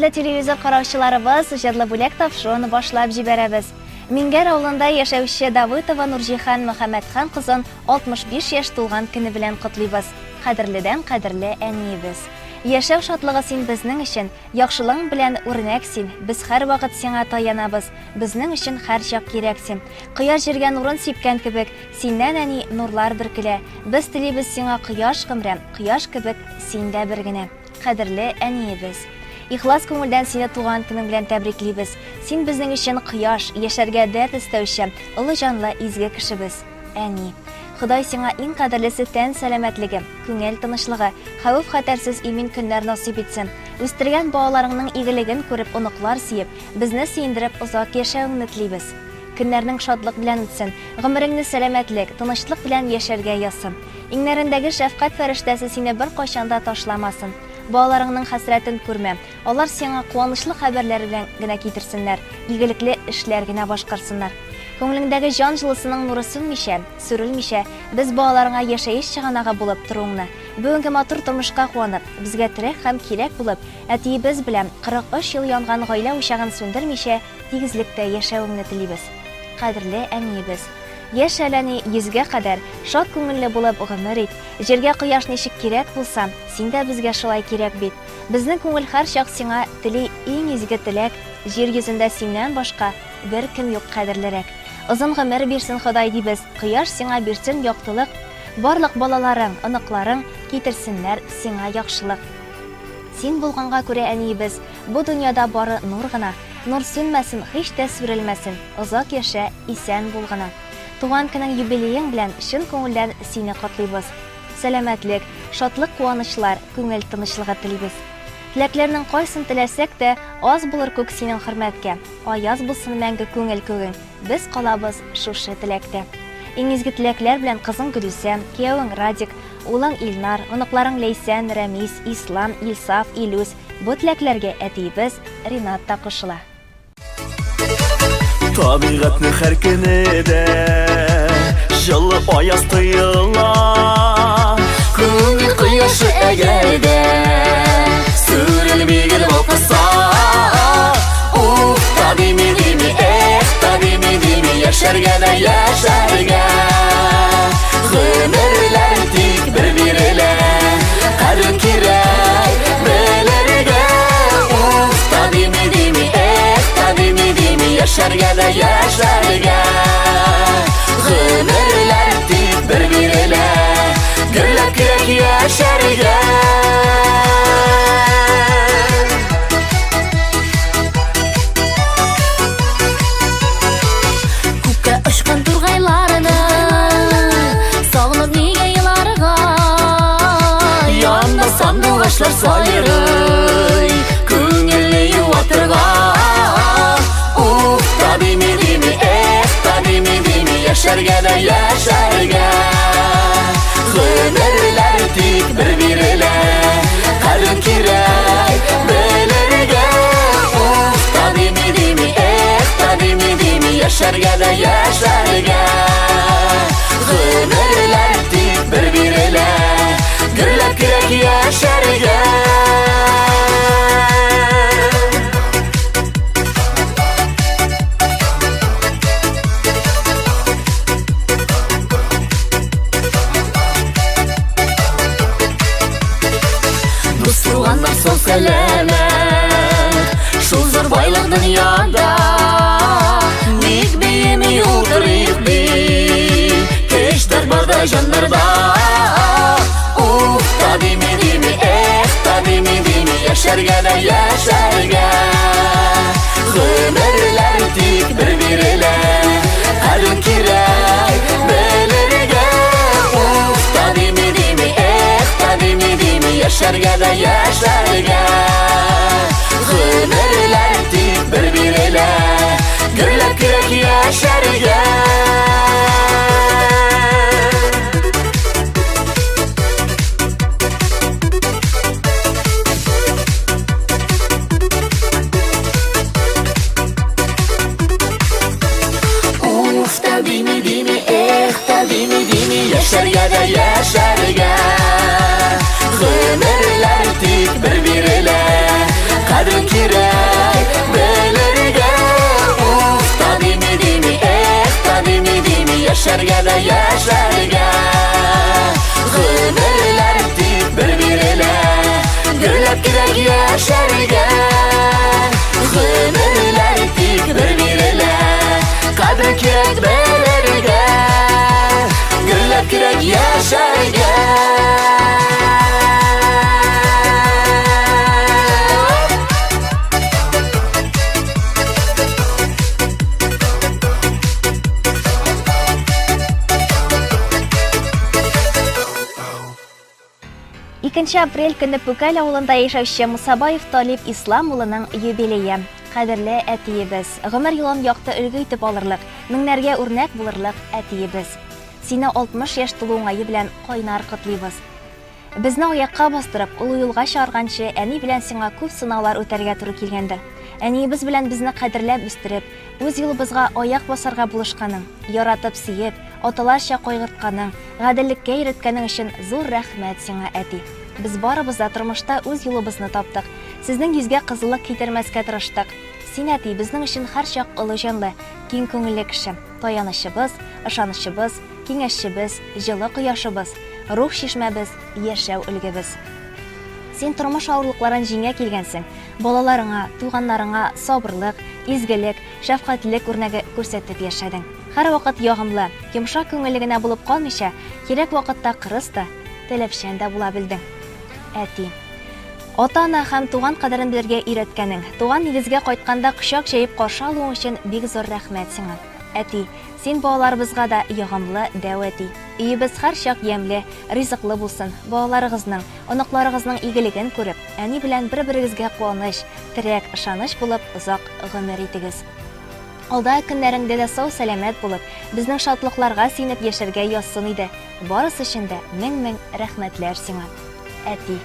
Хөрмәтле телевизор караучыларыбыз, җырлы бүләк тапшыруын башлап җибәрәбез. Миңгәр авылында яшәүче Давытова Нурҗиһан Мөхәммәтхан кызын 65 яшь тулган көне белән котлыйбыз. Кадерледән кадерле әниебез. Яшәү шатлыгы син безнең өчен, яхшылыгың белән үрнәк син, без һәрвакыт сиңа таянабыз, безнең өчен һәрчак кирәк син. Кояш җиргә нурын сипкән кебек, синнән, әни, нурлар бөркелә. Без телибез сиңа кояш гомре, кояш кебек син дә бер генә. Кадерле әниебез! Ихлас күңелдән сине туган көнең белән тәбриклибез. Син безнең өчен кояш, яшәргә дәрт өстәүче, олы җанлы изге кешебез. Әни. Ходай сиңа иң кадерлесе тән сәламәтлеге, күңел тынычлыгы, хәвеф-хәтәрсез имин көннәр насыйп итсен. Үстергән балаларыңның игелеген күреп оныклар сөеп, безне сөендереп озак яшәвеңне телибез. Көннәрнең шатлык белән үтсен, гомереңне сәламәтлек, тынычлык белән яшәргә язсын. Иңнәрендәге шәфкать фәрештәсе сине беркайчан да ташламасын. Балаларыңның хәсрәтен күрмә, алар сиңа куанычлы хәбәрләр белән генә китерсеннәр, игелекле эшләр генә башкарсыннар. Күңелеңдәге җан җылысының нуры сүнмичә, сүрелмичә, без балаларыңа яшәеш чыганагы булып торуыңны, бүгенге матур тормышка куанып, безгә терәк һәм кирәк булып, әтиебез белән 43 ел янган гаилә учагын сүндермичә, тигезлектә яшәвеңне телибез. Кадерле әниебез! Яшә әле, әни, йөзгә кадәр, шат күңелле булып гомер ит. Җиргә кояш ничек кирәк булса, син дә безгә шулай кирәк бит. Безнең күңел һәрчак сиңа тели иң изге теләк, җир йөзендә синнән башка беркем юк кадерлерәк. Озын гомер бирсен Ходай дибез, кояш сиңа бирсен яктылык, барлык балаларың, оныкларың китерсеннәр сиңа яхшылык. Син булганга күрә, әниебез, бу дөньяда бары нур гына. Нур сүнмәсен, һич тә сүрелмәсен, озак яшә, исән бул гына. Туган көнең юбилеең белән чын күңелдән сине котлыйбыз. Сәламәтлек, шатлык-куанычлар, күңел тынычлыгы телибез. Теләкләрнең кайсын теләсәк тә, аз булыр күк синең хөрмәткә. Аяз булсын мәңге күңел күгең, без калабыз шушы теләктә. Иң изге теләкләр белән кызың Гөлүсә, киявең Радик, улың Илнар, оныкларың Ләйсән, Рәмис, Ислам, Илсаф, Илүс, Бу теләкләргә әтиебез Ринат та кушыла. Табигатьнең һәр көне дә җылы аяз тоела. Күңел кояшы әгәр дә сүрелми гел балкыса. Уф, та дими дими, эх, та дими дими, яшәргә дә яшәргә. Гомерләр тик бер бирелә, кадер кирәк белергә. Уф, та дими дими, эх, та дими дими, яшәргә дә яшәргә. Гомерләр тик бер бирелә, гөрләп кирәк яшәргә. Күккә очкан тургайларны Сагынып нигә еларга? Янда сандугачлар сайрый, күңелне юатырга. Уф, та дими дими, эх, та дими дими, яшәргә дә яшәргә. Гомерләр тик бер бирелә, кадер кирәк белергә. Уф, та дими дими, эх, та дими дими, яшәргә дә яшәргә. Гомерләр тик бер бирелә, гөрләп кирәк яшәргә. Дус туганнар сау сәламәт, шул зур байлык дөньяда. Ник биеми утырыйк бит, көч дәрт бар да җаннарда. Уф, та дими дими, эх, та дими дими, яшәргә дә яшәргә. Гомерләр тик бер бирелә, кадер кирәк белергә. Уф, та дими дими, эх, та дими дими, яшәргә дә яшәргә. Гомерләр тик бер бирелә, гөрләп кирәк яшәргә. Уф, та дими дими, эх, та дими дими, яшәргә дә яшәргә. Гомерләр тик бер бирелә, кадер кирәк. Яшәргә дә яшәргә. Гомерләр тик бер бирелә, Гөрләп кирәк яшәргә. Гомерләр тик бер бирелә, Кадер кирәк белергә. Гөрләп кирәк яшәргә. Икенче апрель көне Пүкәл авылында яшәүче Мусабаев Талип Ислам улының юбилее. Кадерле әтиебез, гомер юлын якты өлге итеп алырлык, меңнәргә үрнәк булырлык әтиебез. Сине 60 яшь тулу уңае белән кайнар котлыйбыз. Безне аякка бастырып, олы юлга чыгарганчы, әни белән сиңа күп сынаулар үтәргә туры килгәндер. Әниебез белән безне кадерләп үстереп, үз юлыбызга аяк басарга булышканың, яратып-сөеп, аталарча кайгыртканың, гаделлеккә өйрәткәнең өчен зур рәхмәт сиңа, әти. Без барыбыз да тормышта үз юлыбызны таптык. Сезнең йөзгә кызыллык китермәскә тырыштык. Син, әти, безнең өчен һәрчак олы җанлы, киң күңелле кеше, таянычыбыз, ышанычыбыз, киңәшчебез, җылы кояшыбыз, рух чишмәбез, яшәү өлгебез. Син тормыш авырлыкларын җиңә килгәнсең, балаларыңа, туганнарыңа сабырлык, изгелек, шәфкатьлелек үрнәге күрсәтеп яшәдең. Һәрвакыт ягымлы, йомшак күңелле генә булып калмыйча, кирәк вакытта кырыс та, таләпчән дә була белдең. Әти. Ата-ана һәм туган кадерен белергә өйрәткәнең, туган нигезгә кайтканда кочак җәеп каршы алуың өчен бик зур рәхмәт сиңа. Әти, син балаларыбызга да ягымлы дәү әти. Өебез һәрчак ямьле, ризыклы булсын, балаларыгызның, оныкларыгызның игелеген күреп, әни белән бер-берегезгә куаныч, терәк, ышаныч булып озак гомер итегез. Алдагы көннәреңдә дә сау-сәламәт булып, безнең шатлыкларга сөенеп яшәргә язсын иде. Барысы өчен дә мең-мең рәхмәтләр сиңа. Әти.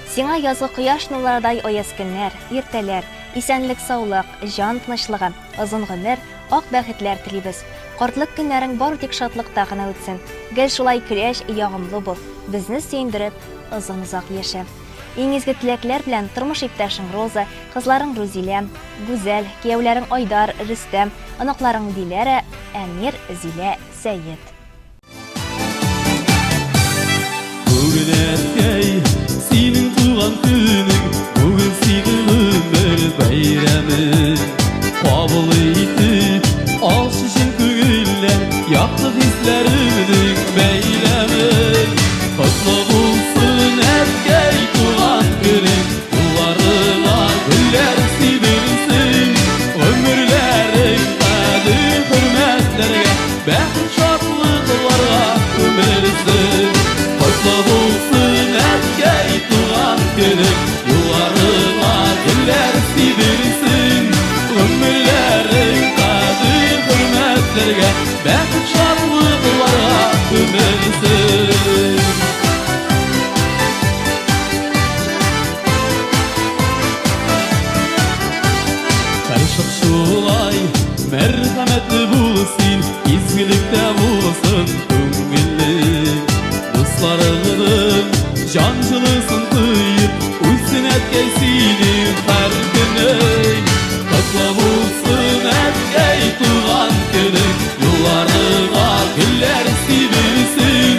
Сиңа язгы кояш нурларыдай аяз көннәр, иртәләр, исәнлек-саулык, җан тынычлыгы, озын гомер, ак бәхетләр телибез. Картлык көннәрең бары тик шатлыкта гына үтсен. Гел шулай көләч, ягымлы бул. Безне сөендереп, озын-озак яшә. Иң изге теләкләр белән тормыш иптәшең Роза, кызларың Рузилә, Гүзәл, кияүләрең Айдар, Рөстәм, оныкларың Диләрә, Әмир, Зилә, Сәет. Бүген әткәй, синең туган көнең, бүген синең гомер бәйрәмең. Кабул итеп, алчы чын күңелдән, якты хисләремнең бәйләмен. Котлы булсын, әткәй, туган көнең, юлларыңа гөлләр сибелсен, гомерләрең кадер-хөрмәтләргә, Бәхет шатлыкларга күмелсен. Котлы булсын, әткәй, туган көнең, Юлларыңа гөлләр сибелсен. Гомерләрең кадер-хөрмәтләргә, Бәхет шатлыкларга күмелсен. Һәрчак шулай мәрхәмәтле бул син, изгелектә булсын күңелең. Дусларыңның җан җылысын тоеп, үтсен әткәй синең һәр көнең. Котлы булсын, әткәй, туган көнең, юлларыңа гөлләр сибелсен.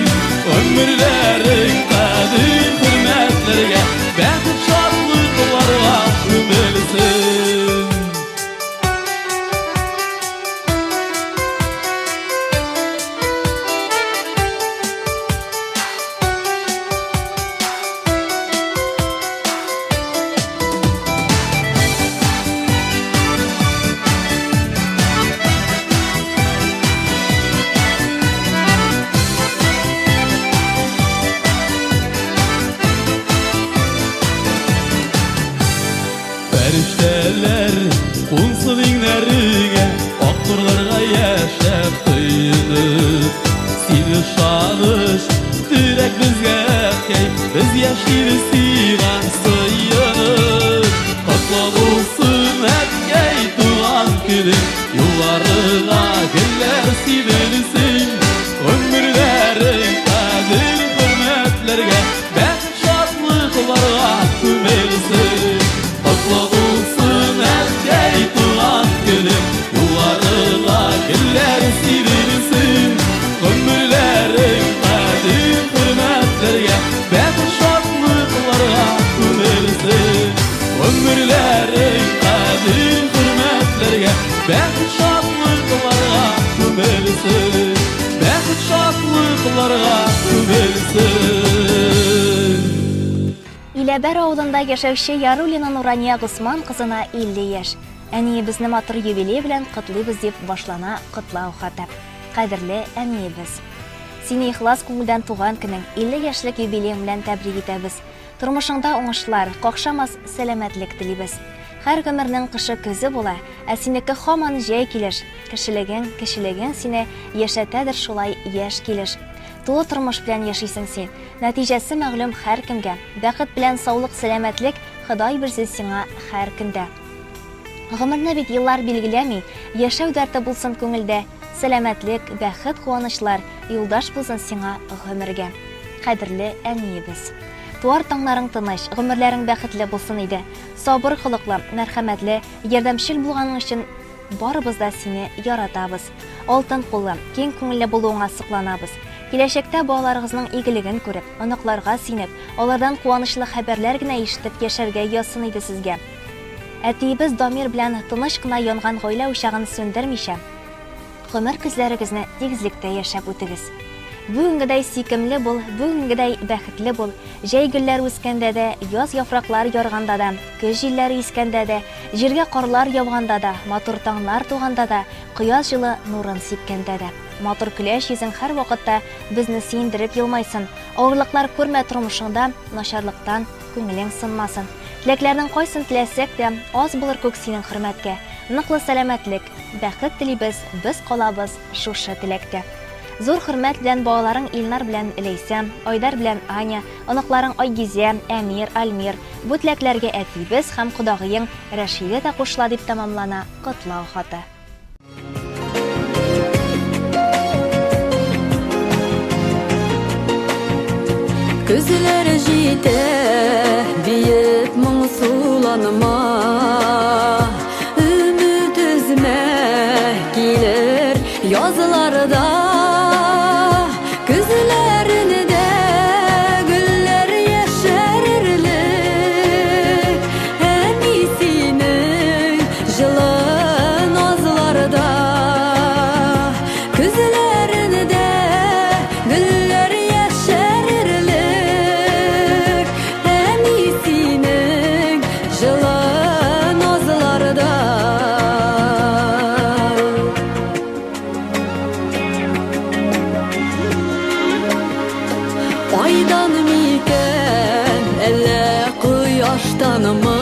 Бәхет шатлыкларга күмелсен. Иләбәр авылында яшәүче Яруллина Нурания Госман кызына 50 яшь. Әниебезне матур юбилей белән котлыйбыз дип башлана котлау хаты. Кадерле әниебез! Сине ихлас күңелдән туган көнең, 50 яшьлек юбилеең белән тәбрик итәбез. Тормышыңда уңышлар, какшамас сәламәтлек телибез. Һәр гомернең кышы көзе була, ә синеке һаман җәй килеш. Кешелегең, кечелегең сине яшәтәдер шулай яшь килеш. Тулы тормыш белән яшисең син. Нәтиҗәсе мәгълүм һәркемгә. Бәхет белән саулык-сәламәтлек Ходай бирсен сиңа һәр көндә. Гомерне бит еллар билгеләми, яшәү дәрте булсын күңелдә, сәламәтлек, бәхет, куанычлар юлдаш булсын сиңа гомергә. Кадерле әниебез! Туар таңнарың тыныч, гомерләрең бәхетле булсын иде. Сабыр холыклы, мәрхәмәтле, ярдәмчел булганың өчен барыбыз да сине яратабыз. Алтын куллы, киң күңелле булуыңа сокланабыз. Киләчәктә балаларыгызның игелеген күреп, оныкларга сөенеп, алардан куанычлы хәбәрләр генә ишетеп яшәргә язсын иде сезгә. Әтиебез Дамир белән тыныч кына янган гаилә учагын сүндермичә, гомер көзләрегезне тигезлектә яшәп үтегез. Бүгенгедәй сөйкемле бул, бүгенгедәй бәхетле бул. Җәй гөлләр үскәндә дә, яз яфраклар ярганда да, көз җилләре искәндә дә, җиргә карлар яуганда да, матур таңнар туганда да, кояш җылы нурын сипкәндә дә. Матур көләч йөзең һәрвакытта безне сөендереп елмайсын. Авырлыклар күрмә тормышыңда, начарлыктан күңелең сынмасын. Теләкләрнең кайсын теләсәк тә, аз булыр күк синең хөрмәткә. Ныклы сәламәтлек, бәхет телибез, без калабыз шушы теләктә. Зур хөрмәт белән балаларың Илнар белән Ләйсән, Айдар белән Аня, оныкларың Айгизә, Әмир, Альмир. Бу теләкләргә әтиебез һәм кодагыең Рәшидә дә кушыла дип тәмамлана котлау хаты. Көзләр җитә, диеп моңсуланма. Өмет өзмә, килер язларда. Көзләрендә гөлләр яшәрерлек. Әни синең җылы назларда. Көзләрендә гөлләр яшәрерлек. Әни синең җылы назларда. Айдан микән, әллә кояштанмы?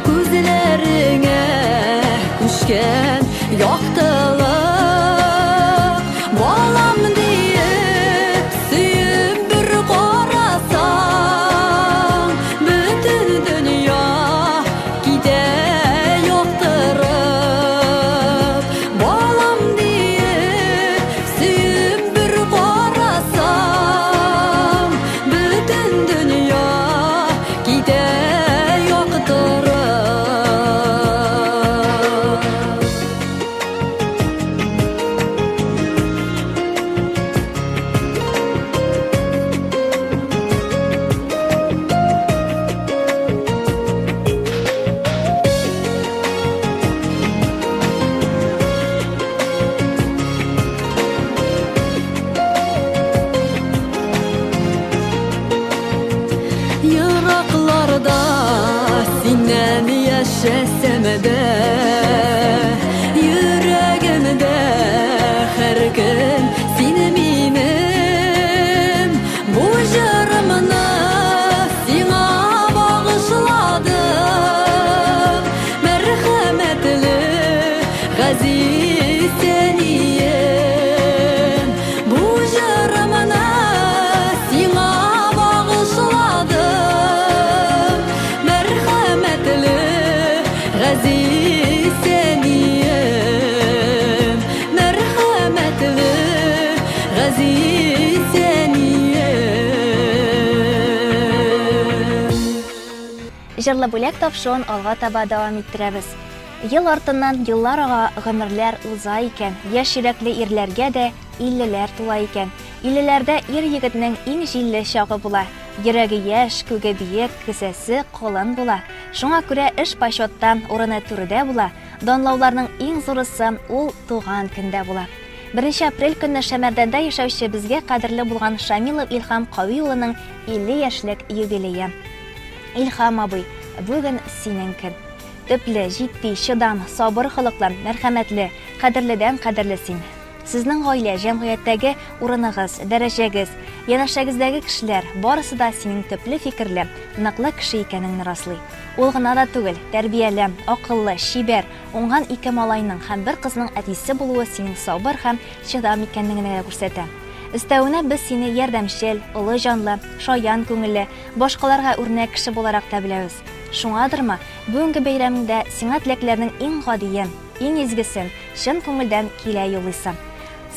Күзләреңә күчкән яктылык. Балам диеп, сөеп бер карасаң, бөтен дөнья китә яктырып. Балам диеп, сөеп бер карасам, бөтен дөнья китә яктырып. Еракларда синнән яшәсәм дә, йөрәгемдә һәр көн син минем. Бу җырымны сиңа багышладым, мәрхәмәтле газиз әнием. Бу җырымны сиңа багышладым, мәрхәмәтле газиз әнием, мәрхәмәтле газиз әнием. Җырлы бүләк тапшыруын алга таба дәвам иттерәбез. Ел артыннан еллар ага, гомерләр уза икән. Яшь йөрәкле ирләргә дә иллеләр тула икән. Иллеләрдә ир-егетнең иң җилле чагы була. Йөрәге яшь, күге биек, кесәсе калын була. Шуңа күрә эш почетта, урыны түрдә була. Данлауларның иң зурысы ул туган көндә була. Беренче апрель көнне Шәмәрдәндә яшәүче безгә кадерле булган Шамилов Илһам Кави улының 50 яшьлек юбилее. Илһам абый, бүген синең көн. Төпле, җитди, чыдам, сабыр холыклы, мәрхәмәтле, кадерледән кадерле син. Сезнең гаилә, җәмгыятьтәге урыныгыз, дәрәҗәгез, янәшәгездәге кешеләр, барысы да синең төпле фикерле, ныклы кеше икәнеңне раслый. Ул гына да түгел, тәрбияле, акыллы, чибәр, уңган ике малайның һәм бер кызның әтисе булуы синең сабыр һәм чыдам икәнлеңне дә күрсәтә. Өстәвенә без сине ярдәмчел, олы җанлы, шаян күңелле, башкаларга үрнәк кеше буларак та беләбез. Шуңадырмы, бүгенге бәйрәмеңдә сиңа теләкләрнең иң гадиен, иң изгесен, чын күңелдән килә юлыйсы.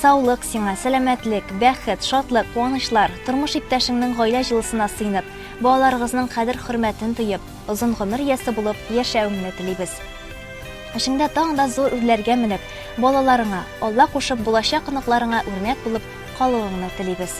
Саулык сиңа, сәламәтлек, бәхет, шатлык, куанычлар, тормыш иптәшеңнең гаилә җылысына сыенып, балаларыгызның кадер-хөрмәтен тоеп, озын гомер иясе булып яшәвеңне телибез. Эшеңдә тагын да зур үрләргә менеп, балаларыңа, Алла кушып, булачак оныкларыңа үрнәк булып калуыңны телибез.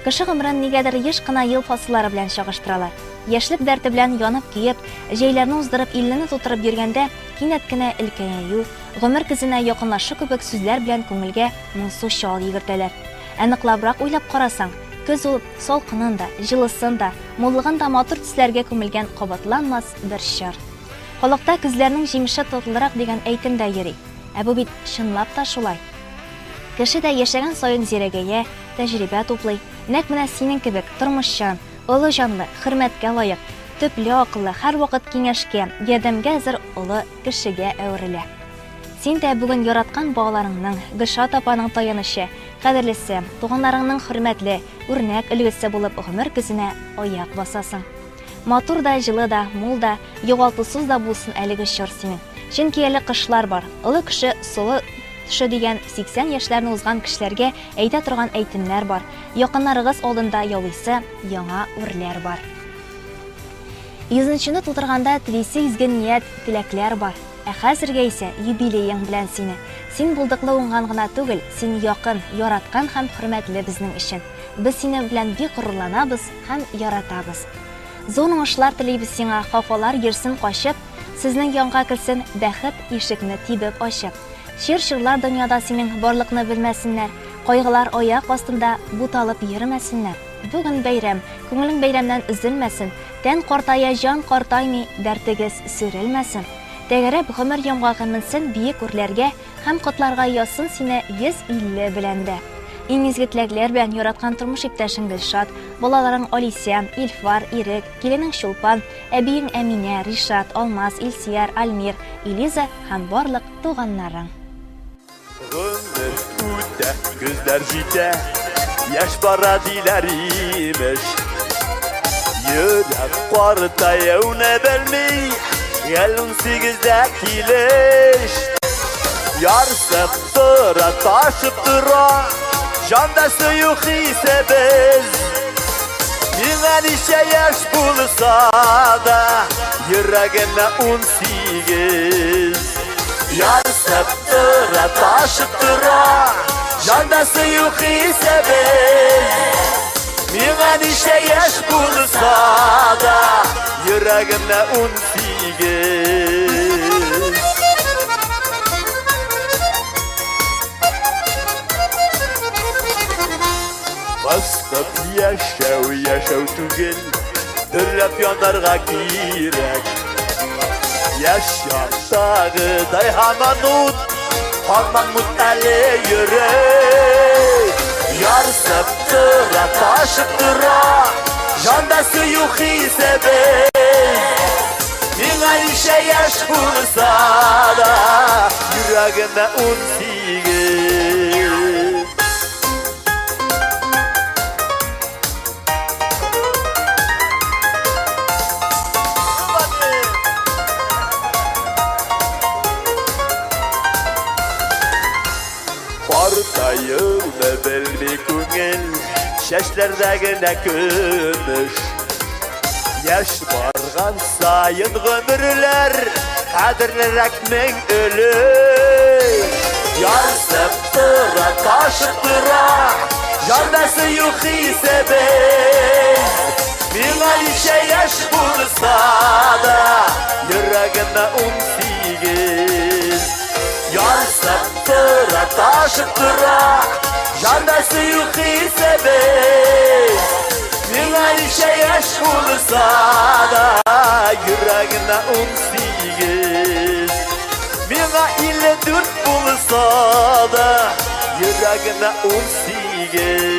Кеше гомерен нигәдер еш кына ел фасыллары белән чагыштыралар. Яшьлек дәрте белән янып-көеп, җәйләрне уздырып, иллене тутырып йөргәндә, кинәт кенә өлкәнәю, гомер көзенә якынлашу кебек сүзләр белән күңелгә моңсу чал йөгертәләр. Ә ныклабрак уйлап карасаң, көз ул салкынын да, җылысын да, муллыгын да матур төсләргә күмелгән кабатланмас бер чор. Халыкта көзләрнең җимеше татлырак дигән әйтем дә йөри. Ә бу бит чынлап та шулай. Кеше дә яшәгән саен зирәгәя, тәҗрибә туплый. Нәкъ менә синең кебек тормышчан, олы җанлы, хөрмәткә лаек, төпле акыллы, һәрвакыт киңәшкә, ярдәмгә әзер олы кешегә әверелә. Син дә бүген яраткан балаларыңның, Гөлшат апаның таянычы, кадерлесе, туганнарыңның хөрмәтле, үрнәк өлгесе булып гомер көзенә аяк басасың. Матур да, җылы да, мул да, югалтусыз да булсын әлеге чор синең. Чөнки әле кышлар бар. Олы кеше солы төше дигән 80 яшьләрне узган кешеләргә әйтә торган әйтемнәр бар. Якыннарыгыз алдында яулыйсы яңа үрләр бар. Йөзенчене тутырганда телисе изге ният, теләкләр бар. Ә хәзергә исә юбилеең белән сине. Син булдыклы уңган гына түгел, син якын, яраткан һәм хөрмәтле безнең өчен. Без синең белән бик горурланабыз һәм яратабыз. Зур уңышлар телибез сиңа, хафалар йөрсен качып, сезнең янга керсен бәхет ишекне тибеп ачып. Чир-чорлар дөньяда синең барлыкны белмәсеннәр, кайгылар аяк астында буталып йөрмәсеннәр. Бүген бәйрәм, күңелең бәйрәмнән өзелмәсен, тән картая, җан картаймый, дәртегез сүрелмәсен. Тәгәрәп гомер йомгагы менсен биек үрләргә һәм котларга язсын сине 150 белән дә. Иң изге теләкләр белән яраткан тормыш иптәшең Гөлшат, балаларың Алисә, Илфар, Ирек, киленең Чулпан, әбиең Әминә, Ришат, Алмаз, Илсияр, Альмир, Элиза һәм барлык туганнарың. Гомер үтә, көзләр җитә, яшь бара диләр имеш. Йөрәк картаюны белми, гел 18-дә килеш. Ярсып тора, ташып тора, җанда сөю хисе без. Миңа ничә яшь булса да, йөрәгемә 18. Ярсып тора, ташып тора, җанда сөю хисе без. Миңа ничә яшь булса да, йөрәгемә 18. Басып яшәү, яшәү түгел, дөрләп янарга кирәк. Яшь чактагыдай һаман ут, һаман мут әле йөрәк. Ярсып тора, ташып тора, җанда сөю хисе без. Миңа ничә яшь булса да, йөрәгемә 18. Картаюны белми күңел, чәчләрдә генә көмеш. Яшь барган саен гомерләр кадерлерәк мең өлеш. Ярсып тора, ташып тора, җанда сөю хисе без. Миңа ничә яшь булса да, йөрәгемә 18. Ярсып тора, ташып тора, Җанда сөю хисебез. Миңа ничә яшь булса да, Йөрәгемә 18. Миңа 54 булса да, Йөрәгемә 18.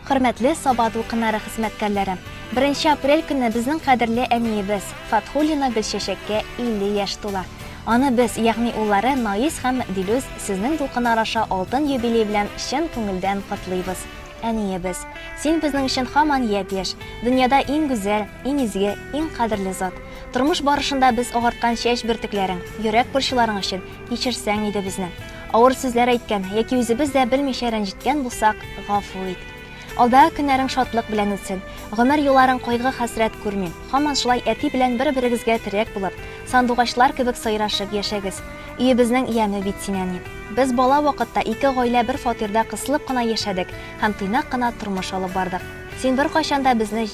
Хөрмәтле Саба дулкыннары хезмәткәрләре! Беренче апрель көнне безнең кадерле әниебез, Фатхуллина Гөлчәчәккә 50 яшь тула. Аны без, ягъни уллары Наис һәм Дилүс сезнең дулкыннар аша алтын юбилей белән чын күңелдән котлыйбыз. Әниебез! Син безнең өчен һаман япь-яшь, дөньяда иң гүзәл, иң изге, иң кадерле зат. Тормыш барышында без агарткан чәч бөртекләрең, йөрәк борчуларың өчен кичерсәң иде безне. Авыр сүзләр әйткән яки үзебез дә белмичә рәнҗеткән булсак, гафу ит. Алдагы көннәрең шатлык белән үтсен. Гомер юлларың кайгы-хәсрәт күрми. Һаман шулай әти белән бер-берегезгә терәк булып, сандугачлар кебек сайрашып яшәгез. Өебезнең яме бит син, әни. Без бала вакытта ике гаилә бер фатирда кысылып кына яшәдек һәм тыйнак кына тормыш алып бардык. Син беркайчан да безне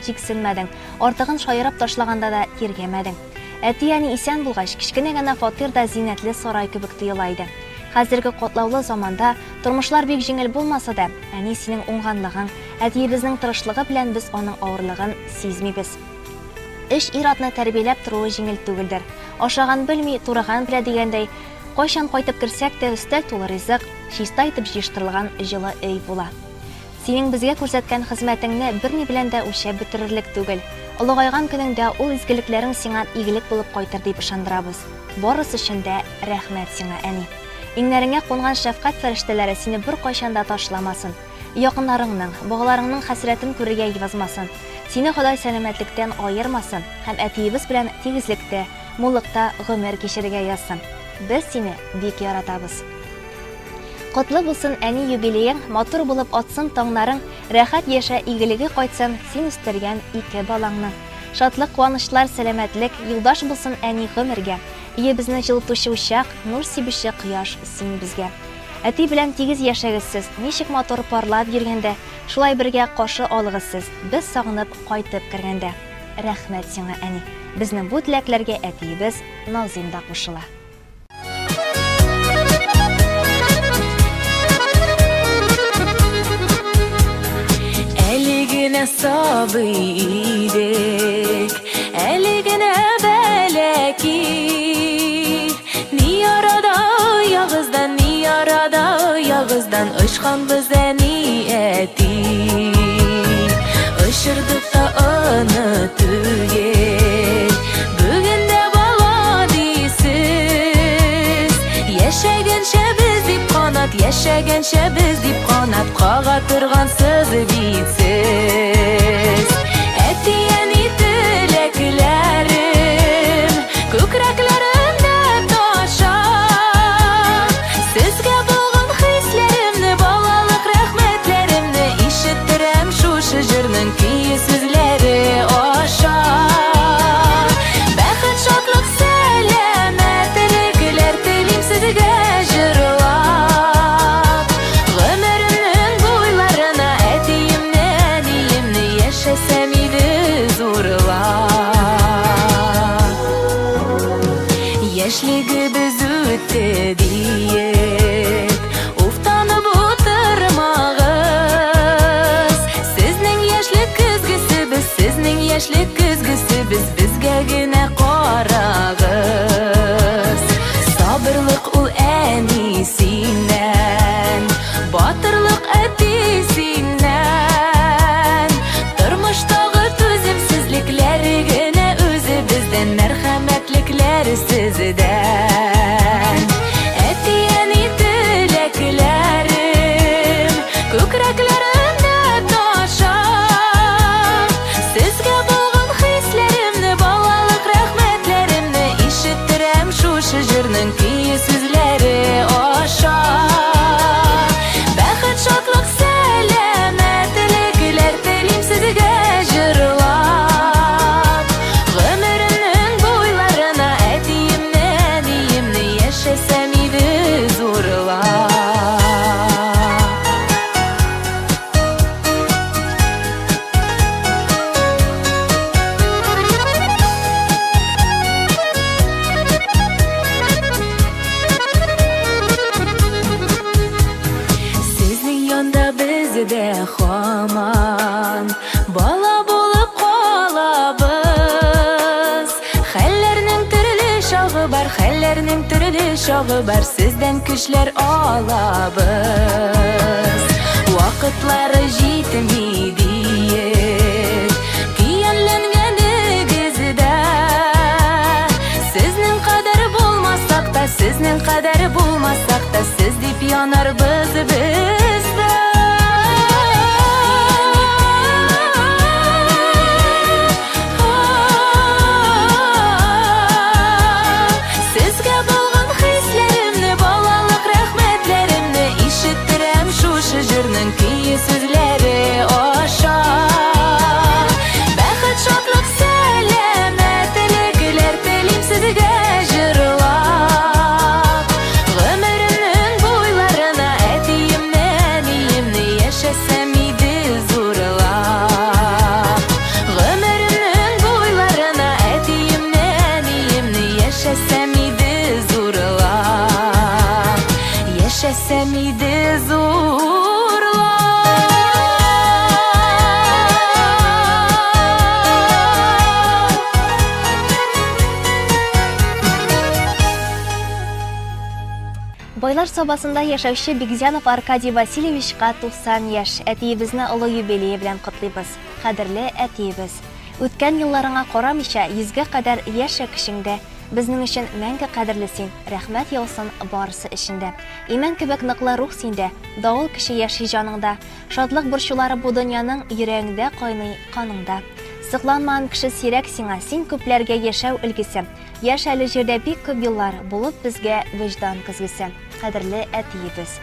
җиксенмәдең, артыгын шаярып ташлаганда да тиргәмәдең. Әти-әни исән булгач, кечкенә генә фатир да зиннәтле сарай кебек тоела иде. Хәзерге катлаулы заманда тормышлар бик җиңел булмаса да, әни синең уңганлыгың, әтиебезнең тырышлыгы белән без аның авырлыгын сизмибез. Өч ир-атны тәрбияләп торуы җиңел түгелдер. Ашаган белми, турыган белә дигәндәй, кайчан кайтып керсәк тә өстәл тулы ризык, чиста итеп җыештырылган җылы өй була. Синең безгә күрсәткән хезмәтеңне берни белән дә үлчәп бетерерлек түгел. Олыгайган көнеңдә ул изгелекләрең сиңа игелек булып кайтыр дип ышандырабыз. Барысы өчен дә рәхмәт сиңа, әни. Иңнәреңә кунган шәфкать фәрештәләре сине беркайчан да ташламасын. Якыннарыңның, балаларыңның хәсрәтен күрергә язмасын. Сине Ходай сәламәтлектән аермасын һәм әтиебез белән тигезлектә, муллыкта гомер кичерергә язсын. Без сине бик яратабыз. Котлы булсын, әни, юбилеең, матур булып атсын таңнарың, рәхәт яшә, игелеге кайтсын син үстергән ике балаңның. Шатлык, куанычлар, сәламәтлек, юлдаш булсын, әни, гомергә. Өебезне җылытучы учак, нур сибүче кояш син безгә. Әти белән тигез яшәгез сез, ничек матур парлап йөргәндә, шулай бергә каршы алыгыз сез, без сагынып кайтып кергәндә. Рәхмәт сиңа, әни. Безнең бу теләкләргә әтиебез Назыйм да кушыла. Әле генә сабый идек, әле генә бәләки. Ни арада оягыздан, ни арада оягыздан очканбыз әни, әти. Очырдык та аны түгел. Бүген дә бала дисез. Яшәгәнчә без дип канат, яшәгәнчә без дип канат кага торгансыз бит сез. Әти-әни теләкләрем күкрәкләремдә таша. Сезгә булган хисләремне, балалык рәхмәтләремне ишеттерәм шушы җырның көе сүзләре аша. Бәхет, шатлык, сәламәтлекләр телим сезгә җырлап. Гомеремнең буйларына әтиемне, әниемне яшәсәм иде зурлап. Яшьлегебез үтте диеп, уфтанып утырмагыз. Сезнең яшьлек көзгесе без, сезнең яшьлек көзгесе без, безгә генә карагыз. Сабырлык ул әни синнән, батырлык әти синнән. Тормыштагы түземсезлекләр генә үзебездән, мәрхәмәтлекләр сездән. Әти-әни. дә һаман бала булып калабыз. Хәлләрнең төрле чагы бар, хәлләрнең төрле чагы бар, сездән көчләр алабыз. Вакытлары җитми диеп, көянләнгәнегез дә. Сезнең кадәр булмасак та, сезнең кадәр булмасак та, сез дип янарбыз без дә. Сезгә булган хисләремне, балалык рәхмәтләремне ишеттерәм шушы җырның көе сүзләре аша. Бәхет, шатлык, сәламәтлекләр телим сезгә җырлап. Гомеремнең буйларына әтиемне, әниемне яшәсәм иде зурлап. Гомеремнең буйларына әтиемне, әниемне яшәсәм иде зурлап. Яшәсәм иде зурлап. Байлар Сабасында яшәүче Бигзянов Аркадий Васильевичка 90 яшь. Әтиебезне олы юбилее белән котлыйбыз. Кадерле әтиебез! Үткән елларыңа карамыйча, йөзгә кадәр яшә көчеңдә. Безнең өчен мәңге кадерле син, рәхмәт яусын барысы өчен дә. Имән кебек ныклы рух синдә, давыл көче яши җаныңда. Шатлык борчулары бу дөньяның йөрәгеңдә кайный, каныңда. Сокланмаган кеше сирәк сиңа, син күпләргә яшәү өлгесе. Яшә әле җирдә бик күп еллар, булып безгә вөҗдан көзгесе. Кадерле әтиебез!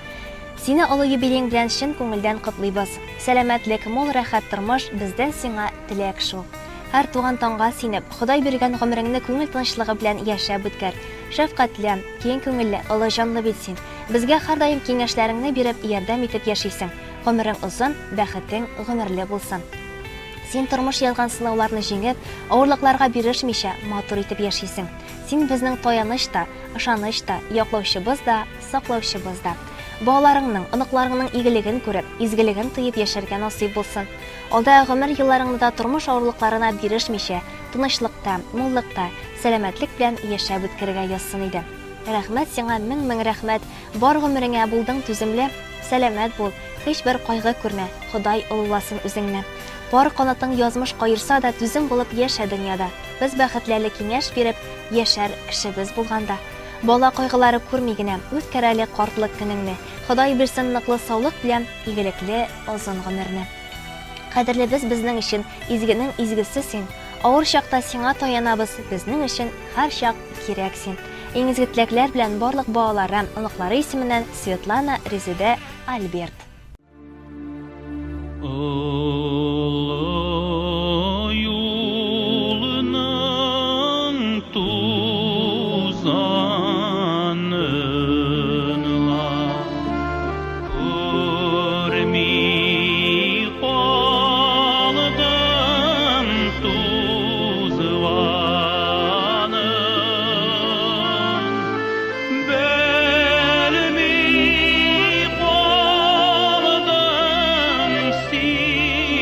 Сине олы юбилеең белән чын күңелдән котлыйбыз. Сәламәтлек, мул рәхәт тормыш, бездән сиңа теләк шул. Һәр туган таңга синеп, Ходай биргән гомереңне күңел тынычлыгы белән яшәп үткәр. Шәфкатьле, киң күңелле, олы җанлы бит син. Безгә һәрдаим киңәшләреңне биреп, ярдәм итеп яшисең. Гомерең озын, бәхетең гомерле булсын. Син тормыш язган сынауларны җиңеп, авырлыкларга бирешмичә, матур итеп яшисең. Син безнең таяныч та, ышаныч та, яклаучыбыз да, саклаучыбыз да. Балаларыңның, оныкларыңның игелеген күреп, изгелеген тоеп яшәргә насыйп булсын. Алдагы гомер елларыңны да тормыш авырлыкларына бирешмичә, тынычлыкта, муллыкта, сәламәтлек белән яшәп үткәрергә язсын иде. Рәхмәт сиңа, мең-мең рәхмәт, бар гомереңә булдың түземле, сәламәт бул, һичбер кайгы күрмә, Ходай олыласын үзеңне. Пар канатың язмыш каерса да, түзем булып яшә дөньяда. Без бәхетле әле киңәш биреп, яшәр кешебез булганда. Бала кайгылары күрми генә, үткәр әле картлык көнеңне. Ходай бирсен ныклы саулык белән игелекле озын гомерне. Кадерлебез безнең өчен, изгенең изгесе син. Авыр чакта сиңа таянабыз, безнең өчен һәрчак кирәк син. Иң изге теләкләр белән барлык балалары, оныклары исеменнән Светлана, Резедә, Альберт. Олы юлның тузанын ла күрми калдым тузганын. Белми калдым сине.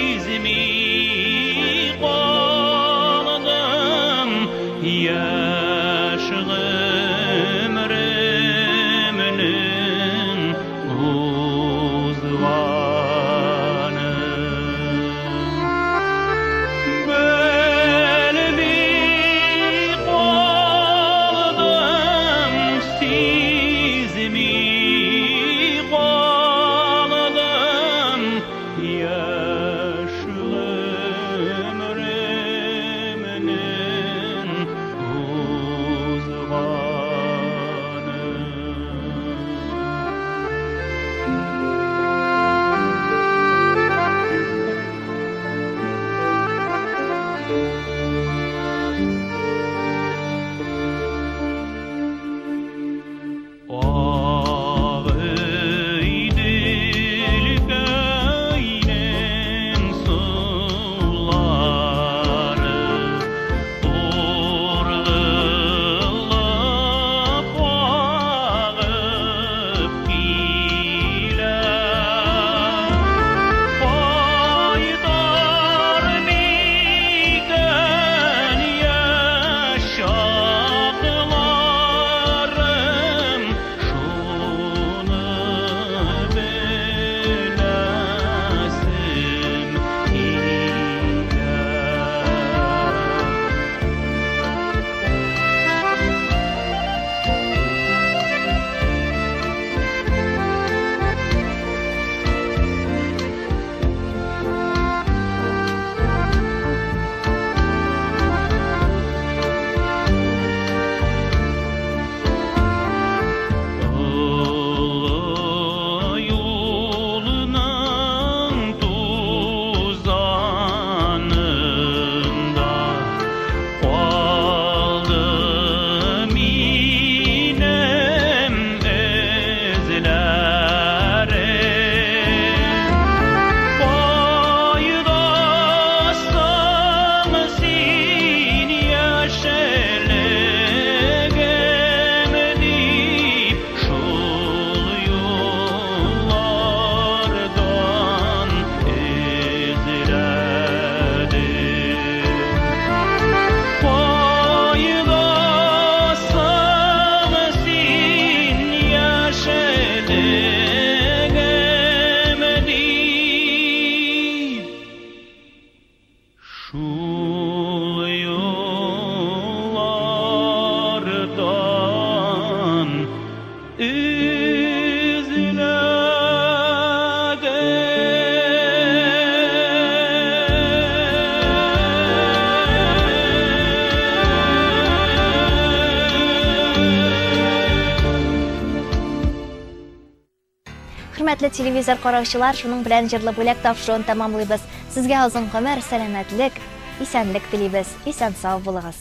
Хөрмәтле телевизор караучылар, шуның белән җырлы бүләк тапшыруын тәмамлыйбыз. Сезгә озын гомер, сәламәтлек, исәнлек телибез. Исән-сау булыгыз.